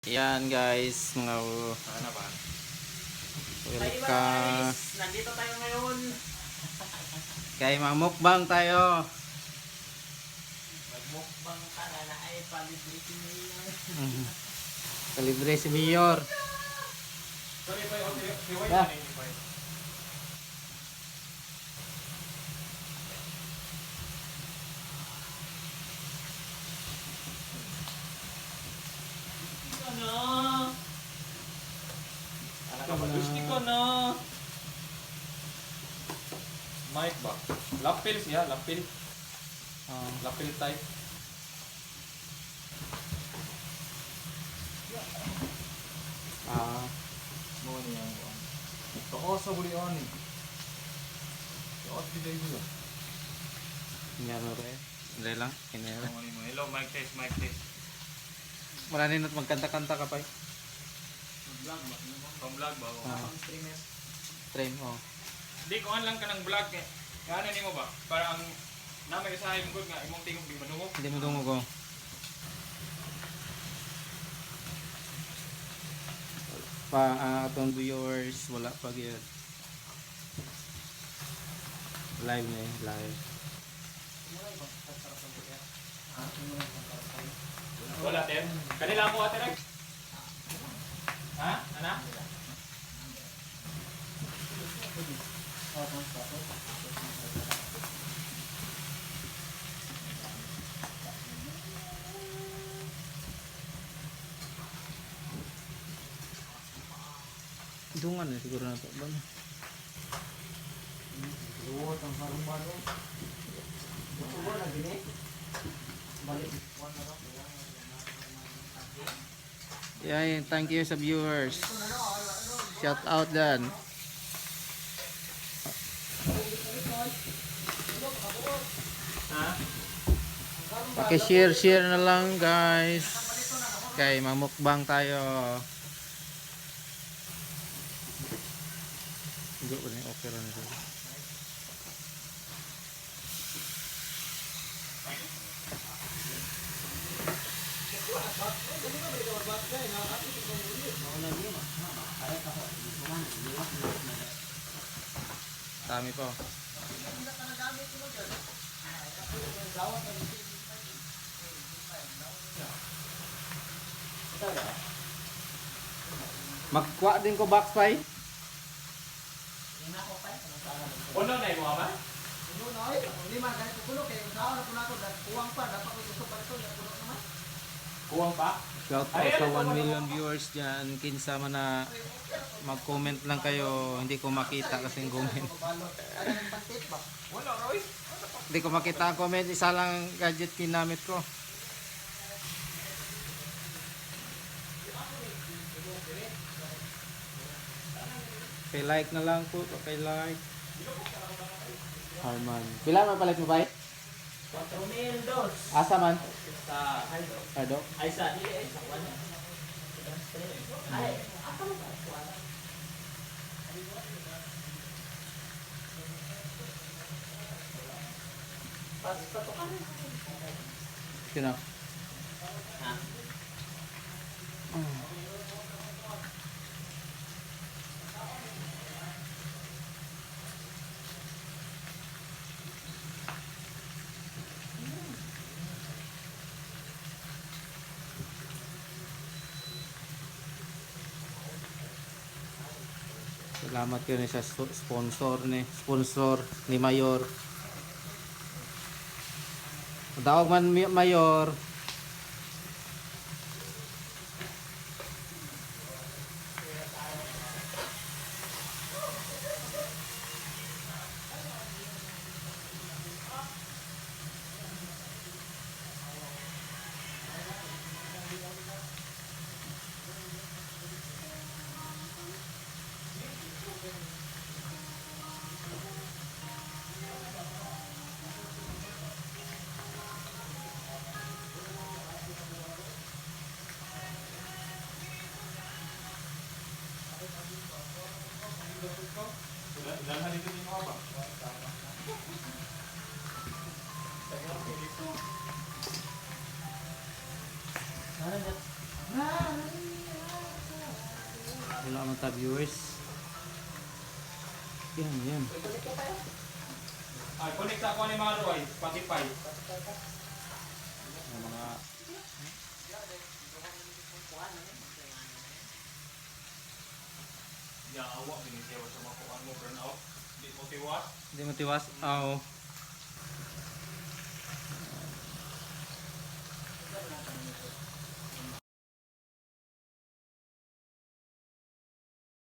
Yan guys, mga Ano ba? welcome. Guys, nandito tayo ngayon. Kay mamukbang tayo. Magmukbang ka na na ay palibre si Mayor. Kalibre si Mayor. Sorry pa yung si Wayne Yeah. na yun, pa. Ikaw na. Ano ka ba? Gusto ko na. Mic ba? Lapel siya, lapel. Oh. Lapel type. Ah, Mo niya ang kuan. Toko sa buli ani. Yaot gid niya. yan mo re. Hindi lang, kinera. Hello, mic test, mic test. Wala nindot magkanta-kanta ka pa eh. Vlog ba? Pang vlog ba? Ah, Streamer. stream oh. Di kuan lang ka ng vlog eh. Kaya ano nimo ba? Para ang na may usahay mo gud nga imong tingog di manungog. Hindi mo dungog oh. Pa atong viewers, wala pa gyud. Live na eh, live. Wala ter. Kanila mo ate Rex. Ha? Ana? Dungan eh siguro na to. Ba? Luwot ang harumano. Ubo na gini. Balik one na to. Yeah, thank you sa viewers. Shout out dan. Ha? Paki-share share na lang guys. Kay mamukbang tayo. Go ni okay ra na. Dami pa. Magkuha din ko box pie. Uno na imo ba? Uno na ay, hindi man ganito puno kay usaha na puno ako, kuwang pa dapat ko gusto pa ito, puno naman. Kuwang pa? Shout out sa 1 million viewers dyan. Kinsa man na mag-comment lang kayo. Hindi ko makita kasi yung comment. Ano ng pantit ba? Wala Roy. Hindi ko makita ang comment. Isa lang ang gadget kinamit ko. Okay, like na lang po. Okay, like. Harman. Pila man palit mo ba? 4 mil dos. Asa man? Sa Haldo. Ardo? Ay sa dili ay sa kuan. Ay, ako ba kuan? Pas patukan. Sino? Ha? Salamat yun sa sponsor ni Mayor. Tawag man Mayor. Dalhan dito ni mo ba? Ah! Wala man ta viewers. Yan, yan. Ay, connect ako ni Maro ay Spotify. Ang mga Yawa, binisiyaw sa mga kuan mo burn out. Di mo tiwas. Hindi mo tiwas. Oo.